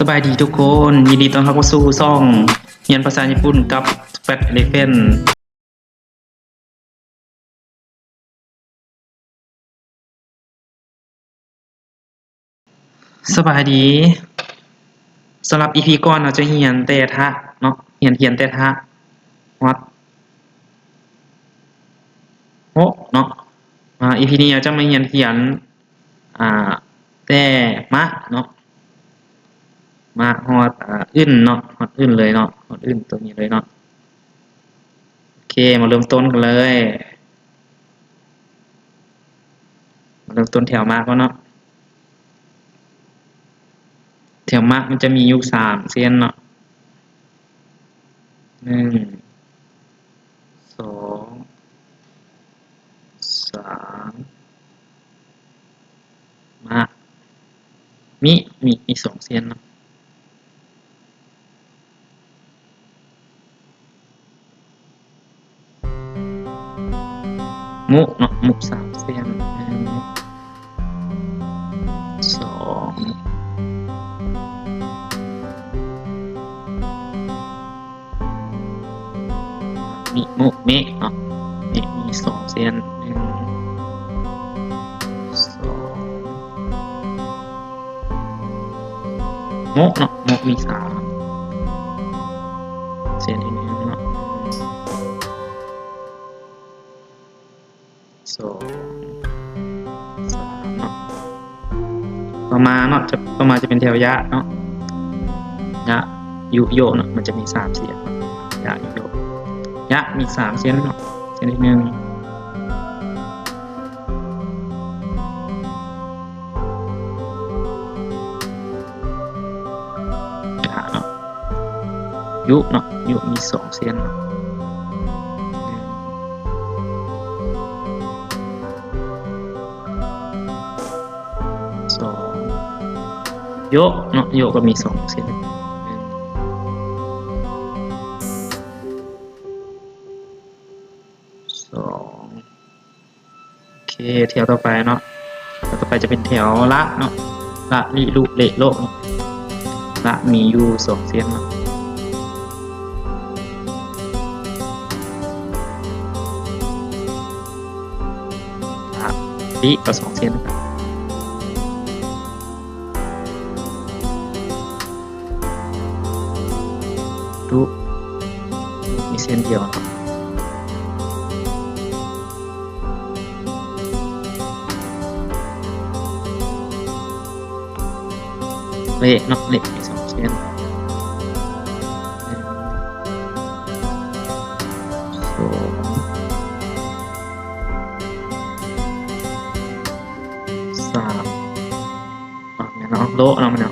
ສະບາຍດີທຸກຄົນ, ຍິນດີຕ້ອນຮັບເຂົ້າສູ່ຊ່ອງຮຽນພາສາຍີ່ປຸ່ນກັບ Fat Elephant. ສະບາຍດີ. ສຳລັບອີພີກ່ອນເຮົາຈະຮຽນແຕ່ທະເນາະ, ຮຽນຂຽນແຕ່ທະຮອດ ໂຮເນາະ. ອາ ອີພີນີ້ເຮົາຈະມາຮຽນຂຽນ ອາ ແຕ່ມະເນາະ, ມະຮອດ ອາ ອຶນເນາະ, ຮອດອຶນເລີຍເນາະ, ຮອດອຶນໂຕນີ້ເລີຍເນາະ. ໂອເຄ ມາເລີ່ມຕົ້ນກັນເລີຍ. ມາເລີ່ມຕົ້ນແຖວມະກ່ອນເນາະ. ແຖວມະມັນຈະມີຢູ່ສາມເສັ້ນເນາະ, ໜຶ່ງ ສອງ ສາມ ມະ ມິ ມິ ມີສອງເສັ້ນເນາະ. ມຸເນາະ, ມຸສາມເສັ້ນ, ໜຶ່ງ ສອງ ມິ ມຸ ເມະເນາະ, ເມະມີສອງເສັ້ນ, ໜຶ່ງ ສອງ ໂມະເນາະ, ໂມະມີສາມເສັ້ນ, ທີໜຶ່ງເນາະ, ສອງ ສາມເນາະ. ຕໍ່ມາເນາະ ຈະ ຕໍ່ມາຈະເປັນແຖວຍະເນາະ, ຍະ ຍຸ ໂຍະເນາະ, ມັນຈະມີສາມສຽງເນາະ, ຍະ ຍຸ ໂຍະ. ຍະມີສາມເສັ້ນເນາະ, ເສັ້ນທີໜຶ່ງ ຍະເນາະ, ຍຸເນາະ, ຍຸມີສອງເສັ້ນເນາະ, ສອງ ໂຍະເນາະ, ໂຍະກໍມີສອງເສັ້ນ, ສອງ ໂອເຄ ແຖວຕໍ່ໄປເນາະ, ແຖວຕໍ່ໄປຈະເປັນແຖວລະເນາະ, ລະ ລິ ລຸ ເລະ ໂລະເນາະ, ລະມີຢູ່ສອງເສັ້ນເນາະ, ລະ ລິ ກໍສອງເສັ້ນ. ລຸ ມີເສັ້ນດຽວເນາະ, ເລະເນາະ, ເລະມີສອງເສັ້ນ, ໜຶ່ງ ສອງ ສາມ ອາ ແມ່ນເນາະ, ໂລະເນາະ, ແມ່ນເນາະ.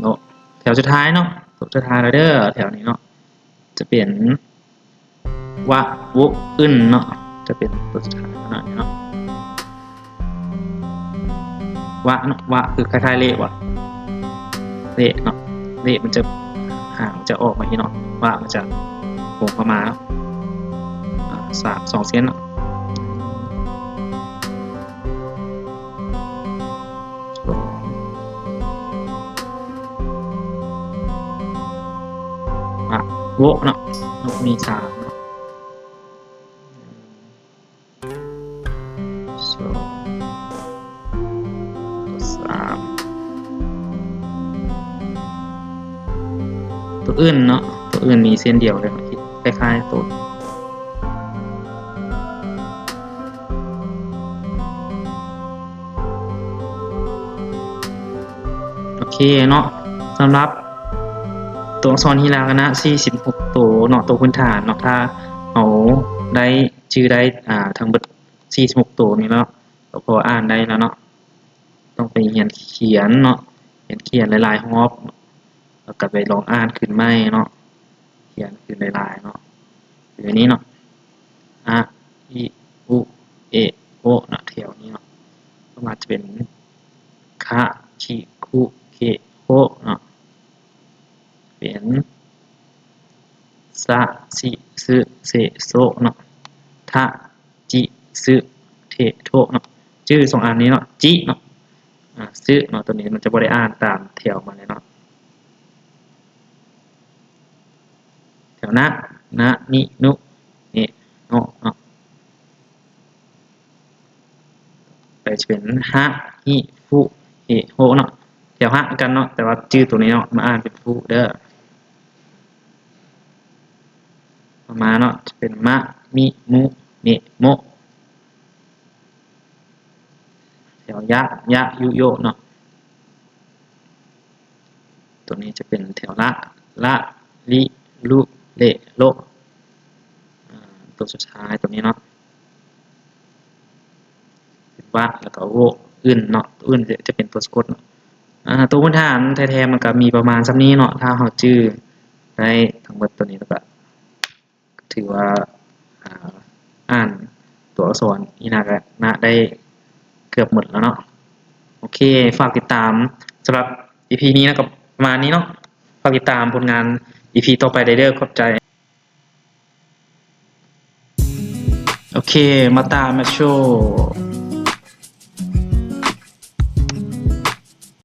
ໂລະ ແຖວສຸດທ້າຍເນາະ, ໂຕສຸດທ້າຍແລ້ວເດີ, ແຖວນີ້ເນາະ ຈະເປັນ ວະ ໂວະ ອຶນເນາະ, ຈະເປັນໂຕສຸດທ້າຍເນາະ, ເນາະ. ວະເນາະ, ວະຄືຄ້າຍໆ ເລະວະ, ເລະເນາະ, ເລະມັນຈະ ຫາງຈະອອກມານີ້ເນາະ, ວະມັນຈະໂຄ້ງເຂົ້າມາເນາະ, ອາ ສາມ ສອງເສັ້ນເນາະ, ສອງ ອະ ໂວະເນາະ, ໂວະມີສາມເນາະ, ສອງ ສາມ. ໂຕອື່ນເນາະ, ໂຕອື່ນມີເສັ້ນດຽວເລີຍ, ຄ້າຍໆ ໂຕ ໂອເຄເນາະ, ສຳລັບຕົວອັກສອນຮີລາຄະນະສີ່ສິບຫົກໂຕເນາະ, ໂຕພື້ນຖານເນາະ, ຖ້າເຮົາໄດ້ ຈື່ໄດ້ ອ່າ ທັງເບິດສີ່ສິບຫົກໂຕນີ້ເນາະ, ກໍພໍອ່ານໄດ້ແລ້ວເນາະ. ຕ້ອງໄປຮຽນຂຽນເນາະ, ຮຽນຂຽນຫຼາຍໆຮອບ ແລ້ວກໍໄປລອງອ່ານຄືນໃໝ່ເນາະ, ຂຽນຄືນຫຼາຍໆເນາະ, ຄືອັນນີ້ເນາະ, ອະ ອິ ອຸ ເອ ໂອ ເນາະ, ແຖວນີ້ເນາະ, ສ່ວນມາກຈະເປັນ ຄະ ຄິ ຄຸ ເຄ ໂຄ ເນາະ, ເປັນ ສະ ຊິ ຊຶ ເຊ ໂຊ ເນາະ, ທະ ຈິ ຊຶ ເທ ເທ ໂທເນາະ ຈື່ສອງອັນນີ້ເນາະ ຈິເນາະ ອາ ຊຶເນາະ ຕົວນີ້ມັນຈະບໍ່ໄດ້ອ່ານຕາມແຖວມາເລີຍເນາະ ແຖວນະ ນະ ນິ ນຸ ເນ ໂນເນາະ ໄປຈະເປັນ ຮະ ຫິ ຟຸ ເຮ ໂຮເນາະ ແຖວຮະຄືກັນເນາະ ແຕ່ວ່າຈື່ຕົວນີ້ເນາະ ມາອ່ານເປັນຟຸເດີ ຕໍ່ມາເນາະ ຈະເປັນ ມະ ມິ ມຸ ເມະ ໂມະ ແຖວ ຍະ ຍະ ຍຸ ໂຍະເນາະ ຕົວນີ້ຈະເປັນແຖວ ລະ ລະ ລິ ລຸ ເລະ ໂລະ ອາ ຕົວສຸດທ້າຍຕົວນີ້ເນາະ ເປັນ ວະ ແລ້ວກໍ ໂວ ອຶນເນາະ ໂຕອຶນຈະເປັນຕົວສະກົດເນາະ ອາ ຕົວພື້ນຖານແທ້ໆ ມັນກໍມີປະມານສ່ຳນີ້ເນາະ ຖ້າເຮົາຈື່ໄດ້ທັງໝົດຕົວນີ້ແລ້ວກໍ ຖືວ່າ ອາ ອ່ານຕົວອັກສອນອີນາກະນະໄດ້ເກືອບໝົດແລ້ວເນາະ ໂອເຄ ຝາກຕິດຕາມສຳລັບອີພີນີ້ນະ ກໍປະມານນີ້ເນາະ ຝາກຕິດຕາມຜົນງານອີພີຕໍ່ໄປໄດ້ເດີ ຂອບໃຈ ໂອເຄ ມາຕາມາໂຊ